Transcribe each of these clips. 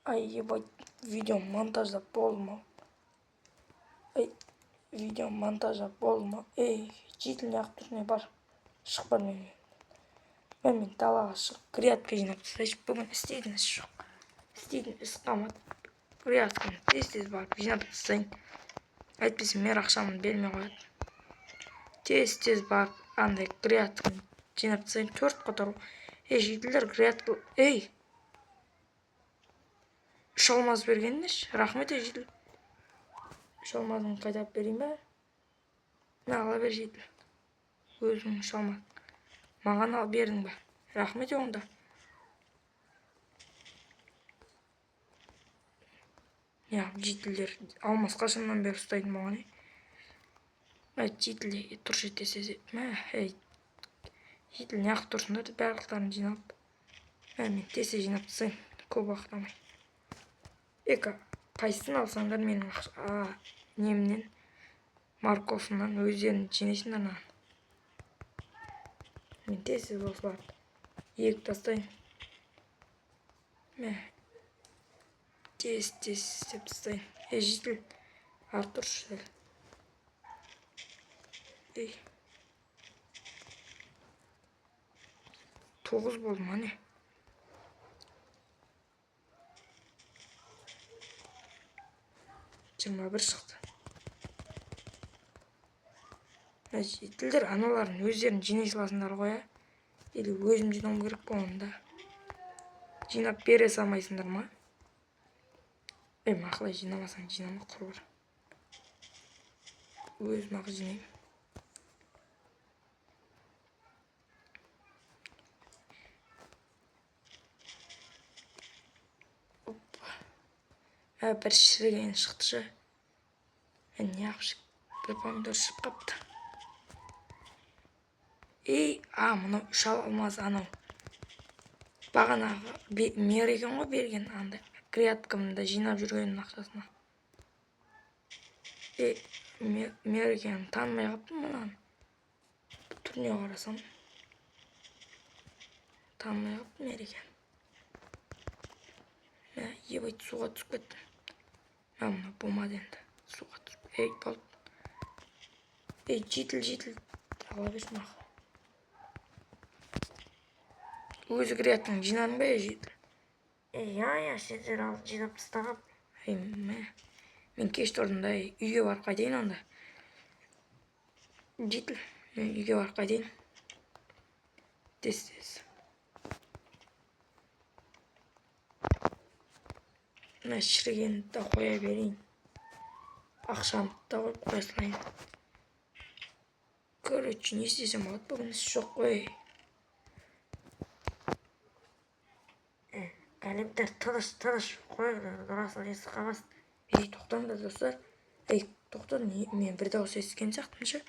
Ай, ебать, видео монтаждап болды ма? Ай, видео монтаждап болды ма? Ей, житель, неғып тұрсың? Ей, бар, шық, бар менімен. Мен далаға шығып, грядка жинап тастайыншы. Бүгін істейтін іс жоқ, істейтін іс қалмады. Грядканы тез тез барып жинап тастайын, әйтпесе мэр ақшамды бермей қояды. Тез тез барып андай грядканы жинап тастайын, төрт қатар. Ей, жительдер, грядка. Ей, үш алмаз бергеніңізші, рахмет. Ей, житель, үш алмазыңды қайтарып берейін ба? Мә, ала бер, житель, өзің үш алмаз маған ал бердің ба? Рахмет онда. Неғып жительдер алмаз қашаннан бері ұстайтын болған? Ей, мә, житель, тұршы, тез. Мә, ей, житель, неғып тұрсыңдар барлықтарың жиналып? Мә, мен тез тез жинап тастайын, көп уақыт алмай. Эка, қайсысын алсаңдар, менің ақша немнен, морковымнан өздерің жинайсыңдар мынаны. Мен тез тез осыларды егіп тастайын. Мә, тез тез істеп тастайын. Ей, житель, ары тұршы сәл. Ей, 9 болды ма, не? 21 шықты. Мә, жительдер, аналарын өздерің жинай саласыңдар ғой, ә? Или өзім жинауым керек па оны да? Жинап бере салмайсыңдар ма? Ей, мақұл, жинамасаң, жинама, құр бар, өзім ақ жинаймын. Опа, мә, бір шіріген шықты ше. Неғып бір помидор шіріп қапты? Ей, а, мынау үш алмаз анау бағанағы мэр екен ғой берген, андай грядкамды жинап жүргеннің ақшасына. Ей, мэр екенін танымай қалыппын. Мынаны түріне қарасам, танымай қалыппын мэр екенін. Мә, ебать, суға түсіп кеттім. Мә, мына болмады енді, суға түсіп. Ей, болды. Ей, житель, житель, ала берші, мақұл. Өзі грядканы жинадың ба, ей, житель? Иә, иә, сендер алып жинап тастағам. Ей, мә, мен кеш тұрдым да. Ей, үйге барып қайтайын онда. Житель, мен үйге барып қайтайын тез тез. Мына шірігенді де қоя берейін, ақшамды да қойып қоя салайын. Короче, не істесем болады? Бүгін іс жоқ қой. Големдер, тыныш, тыныш қойыңдар, Нұрасыл естіп қалмасын. Ей, тоқтаңдар, достар, ей, тоқта. Не, мен бір дауыс естіген сияқтымын ше.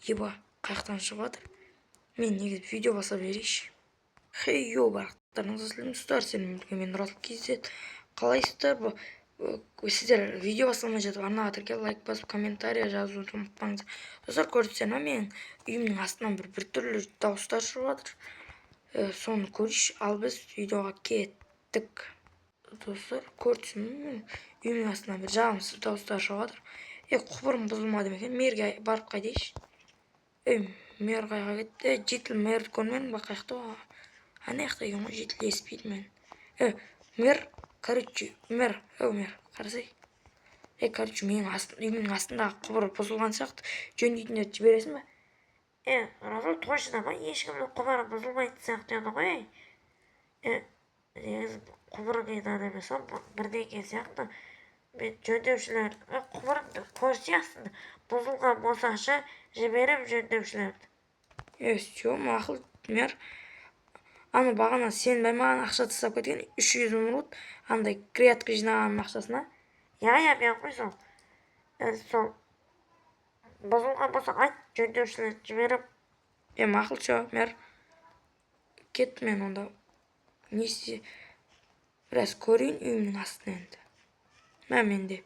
Еба, қай жақтан шығып жатыр? Мен негізі видео бастап жіберейінші. Хей, йоу, барлықтарыңызға сәлем, достар! Сіздермен бірге мен, Нұрасыл KZ. Қалайсыздар? Сіздер видео басталмай жатып арнаға тіркеліп, лайк басып, комментарий жазуды ұмытпаңыздар. Достар, көрдіңіздер ма, менің үйімнің астынан бір біртүрлі дауыстар шығып жатыр. Соны көрейінші. Ал біз видеоға кеттік. Достар, көрдіңіз ме, менің үйімнің астынан бір жағымсыз дауыстар шығып жатыр. Ей, құбырым бұзылмады ма екен? Мэрге барып қайтайыншы. Ей, мэр қайға кетті? Ей, житель, мэрді көрмедің ба? Қай жақта? Ана жақта екен ғой. Житель естімейді мені. Е, мэр, короче, мэр, ау, мэр, қарасай. Ей, короче, менің үйімнің астындағы құбыр бұзылған сияқты, жөндейтіндерді жібересің ба? Е, Нұрасыл, точно ма? Ешкімнің құбыры бұзылмайтын сияқты еді ғой. Е, негізі құбыр деген емес ау, бірдеңе сияқты. Мен жөндеушілер, құбырыңды көрсетесің, бұзылған болса ше, жіберем жөндеушілерді. Е, все, мақұл, мэр. Ана бағана сен бе маған ақша тастап кеткен, 300 изумруд, андай грядка жинағанның ақшасына? Иә, мен ғой сол. Сол бұзылған болса, айт, жөндеушілерді жіберем. Е, мақұл, все, мэр, кеттім мен онда. Не істе, біраз көрейін үйімнің астын енді. Мә, менде.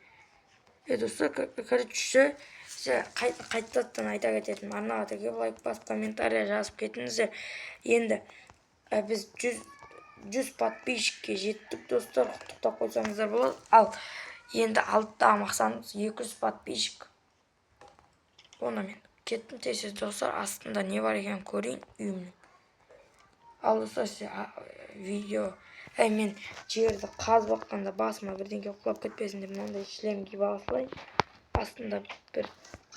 Е, достар, короче, қайтадан айта кететінім: арнаға тіркеліп, лайк басып, комментарий жазып кетіңіздер. Енді біз 100 100 подписчикке жеттік, достар, құттықтап қойсаңыздар болады. Ал енді алдыдағы мақсатымыз 200 подписчик. Оны мен кеттім тез, достар, астында не бар екенін көрейін үйімнің. Ал, достар, видео, әй, мен жерді қазып жатқанда басыма бірдеңке құлап кетпесін деп мынандай шлем киіп ала салайын. Астында бір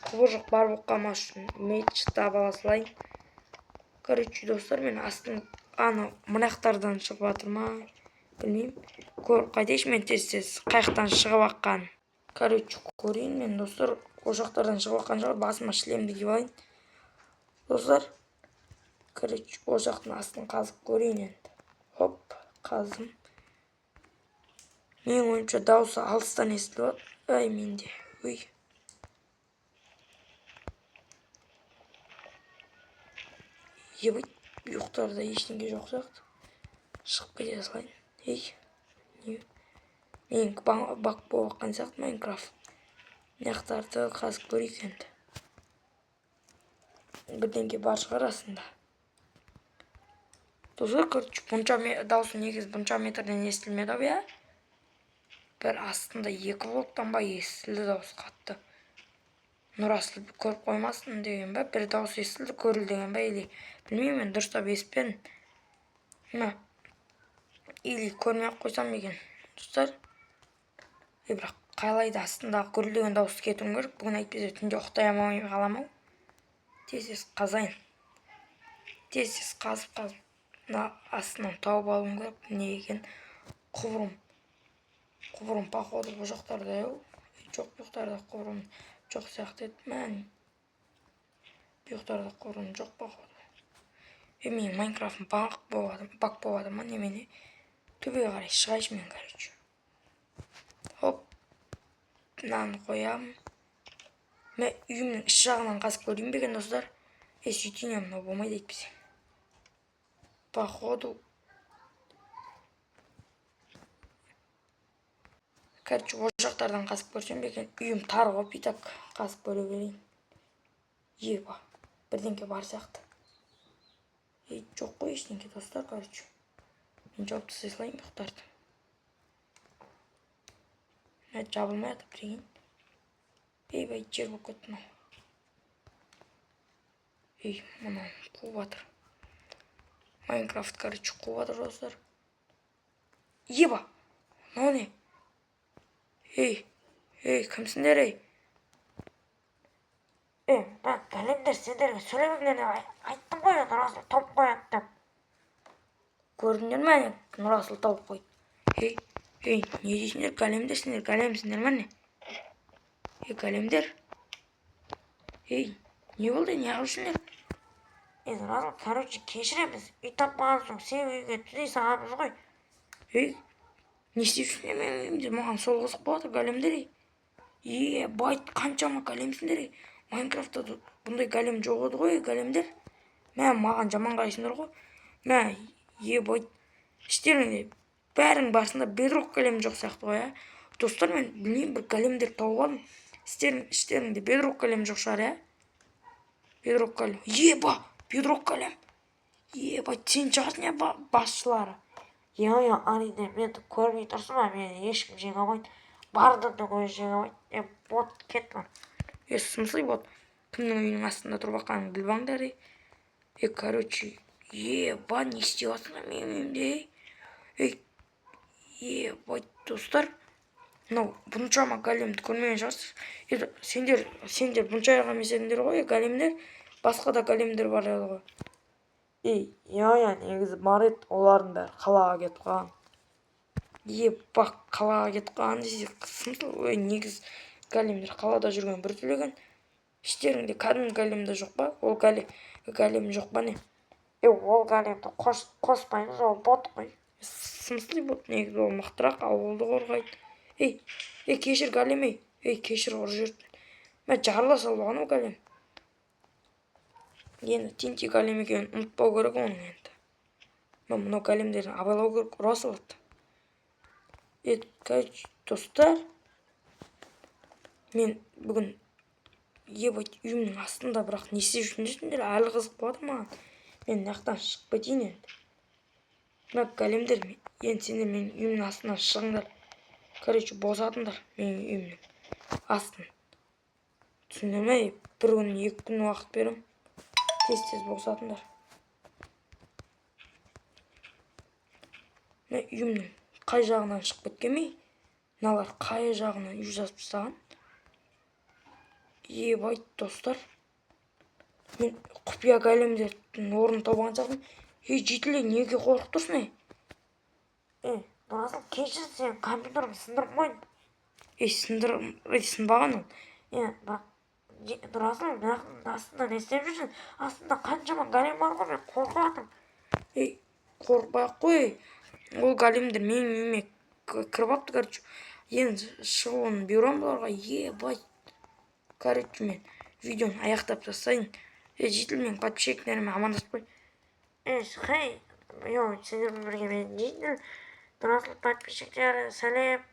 құбыжық бар болып қалмас үшін меч таба ала салайын. Короче, достар, мен астын анау мына жақтардан шығып жатыр ма, білмеймін, көріп қайтайыншы мен тез тез қай жақтан шығып жатқанын. Короче, көрейін мен, достар, ол жақтардан шығып жатқан шығар. Басыма шлемді киіп алайын, достар. Короче, ол жақтың астын қазып көрейін енді. Хоп, қаздым. Менің ойымша, дауысы алыстан естіліп жатыр. Ай, менде, ой, ебать, бұ ештеңе жоқ сияқты, шығып кете салайын. Ей, не, менікі баг болып жатқан сияқты Майнкрафт. Мына жақтарды қазып көрейік енді, бірдеңке бар шығар астында, достар. Короче, бұнша дауысы негізі бұнша метрден естілмеді ау, иә. Бір астында екі блоктан ба естілді дауыс қатты. Нұрасыл көріп қоймасын деген ба, бір дауыс естілді гүрілдеген ба, или білмеймін, мен дұрыстап естіпедім мына, или көрмей ақ қойсам екен, достар. Е, бірақ қалайда астындағы гүрілдеген дауысты кетуім керек бүгін, әйтпесе түнде ұйықтай алмай қаламын ау. Тез тез қазайын, тез тез қазып қазып мына астынан тауып алуым керек не екенін. Құбырым походу бұл жақтарда ау. Жоқ, бұл жақтарда құбырым жоқ сияқты еді. Мә, бұл жақтарда құбырым жоқ походу. Е, менің Майнкрафтым баг болып, баг болып жатыр ма, немене? Төбеге қарай шығайыншы мен. Короче, хоп, мынаны қоямын. Мен үйімнің іш жағынан қазып көрейін бе екен, достар? Е, сөйтейін, мынау болмайды әйтпесе, походу. Короче, ол жақтардан қазып көрсем бе екен? Үйім тар ғой, и так қазып көре берейін. Еба, бірдеңке бар сияқты. Ей, жоқ қой ештеңке, достар. Короче, мен жауып тастай салайын бұл жақтарды. Мә, жабылмай жатыр, прикинь. Ойбай, жер болып кетті мынау. Ей, мынау қуып жатыр Майнкрафт, короче, қуып жатыр, достар. Еба, мынау не? Ей, ей, кімсіңдер, ей? Е, мә, големдер, сендерге сөйлемеңдер деп айттым ғой, Нұрасыл тауып қояды деп. Көрдіңдер ме, әне, Нұрасыл тауып қойды. Ей, ей, не дейсіңдер, големдер? Сендер големсіңдер ма, не? Ей, големдер, ей, не болды, неғып жүрсіңдер? Е, Нұрасыл, короче, кешіреміз, үй таппаған соң сенің үйіңе түней салғанбыз ғой. Ей, не істеп жүрсіңдер менің үйімде? Маған сол қызық болып жатыр, големдер. Ей, ебать, қаншама големсіңдер, ей! Майнкрафтта бұндай голем жоқ еді ғой, големдер. Мә, маған жаман қарайсыңдар ғой, мә. Ебать, іштеріңде бәрің басында бедрок голем жоқ сияқты ғой, иә, достар? Мен білмеймін, бір големдер тауып алдым. Сіздердің іштеріңде бедрок голем жоқ шығар, иә? Бедрок голем, еба, бедрок голем, ебать, сен шығарсың, иә, басшылары? Иә, әрине, мені көрмей тұрсың ба? Мені ешкім жеңе алмайды, бардымның өзі жеңе алмайды. Е, бот, кет бар. Е, смысле бот? Кімнің үйінің астында тұрып жатқанын біліп алыңдар, ей. Е, короче, еба, не істеп жатсыңдар менің үйімде, ей? Ебать, достар, мынау бұншама големді көрмеген шығарсыз. Енді сендер бұнша емес едіңдер ғой, големдер. Басқа да големдер бар еді ғой. Ей, иә, негізі бар еді, олардың бәрі қалаға кетіп қалған. Еба, қалаға кетіп қалған десе, смысл? Ой, негізі големдер қалада жүрген біртүрлі екен. Іштеріңде кәдімгі голем де жоқ па? Ол голем жоқ па, не? Е, ол големді қоспаймыз, ол бот қой. Смысле бот? Негізі ол мықтырақ, ауылды қорғайды. Ей, ей, кешір, голем, ей, ей, кешір, ұрып жібердім. Мә, жарыла салып алған голем. Енді тинти голем екенін ұмытпау керек оның енді. Мә, мынау големдерден абайлау керек, ұра салады. Е, короче, достар, мен бүгін, ебать, үйімнің астында бірақ не істеп жүрсіңдер, әлі қызық болып жатыр маған. Мен мына жақтан шығып кетейін енді. Мына големдер, енді сендер менің үйімнің астынан шығыңдар. Короче, босатыңдар менің үйімнің астын, түсіндіңдер ме? Бір күн, 2 күн уақыт беремін, тез тез босатыңдар. Мына үйімнің қай жағынан шығып кеткен ей мыналар? Қай жағынан үй жазып тастаған? Ебать, достар, мен құпия големдердің орнын тауып сияқтымын. Ей, житель, неге қорқып тұрсың, ей? Ей, Нұрасыл, кешір, сен компьютерімді сындырып қойдым. Ей, сындыр, ей, сынбаған ол. Е, бірақ Нұрасыл, мына астында не істеп жүрсің? Астында қаншама голем бар ғой, мен қорқып жатырмын. Ей, қорықпай ақ қой, ол големдер менің үйіме кіріп алыпты. Короче, енді шығуын бұйырамын бұларға. Ебать, короче, мен видеоны аяқтап тастайын. Ей, житель, менің подписчиктеріме амандасып қой. Ей, хей, йоу, сендермен бірге мен, житель Нұрасыл. Подписчиктері, сәлем!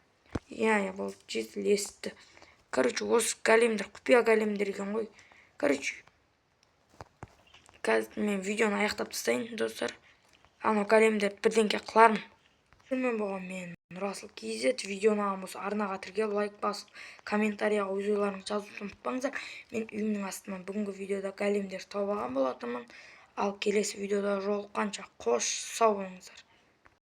Иә, болды, житель есітті. Короче, осы големдер құпия големдер екен ғой. Короче, қазір мен видеоны аяқтап тастайын, достар. Анау големдерді бірдеңке қылармын. Сіздермен болған мен, Нұрасыл KZ. Видео ұнаған болса, арнаға тіркеліп, лайк басып, комментарияға өз ойларыңызды жазуды ұмытпаңыздар. Мен үйімнің астынан бүгінгі видеода големдер тауып алған болатынмын. Ал келесі видеода жолыққанша, қош сау болыңыздар.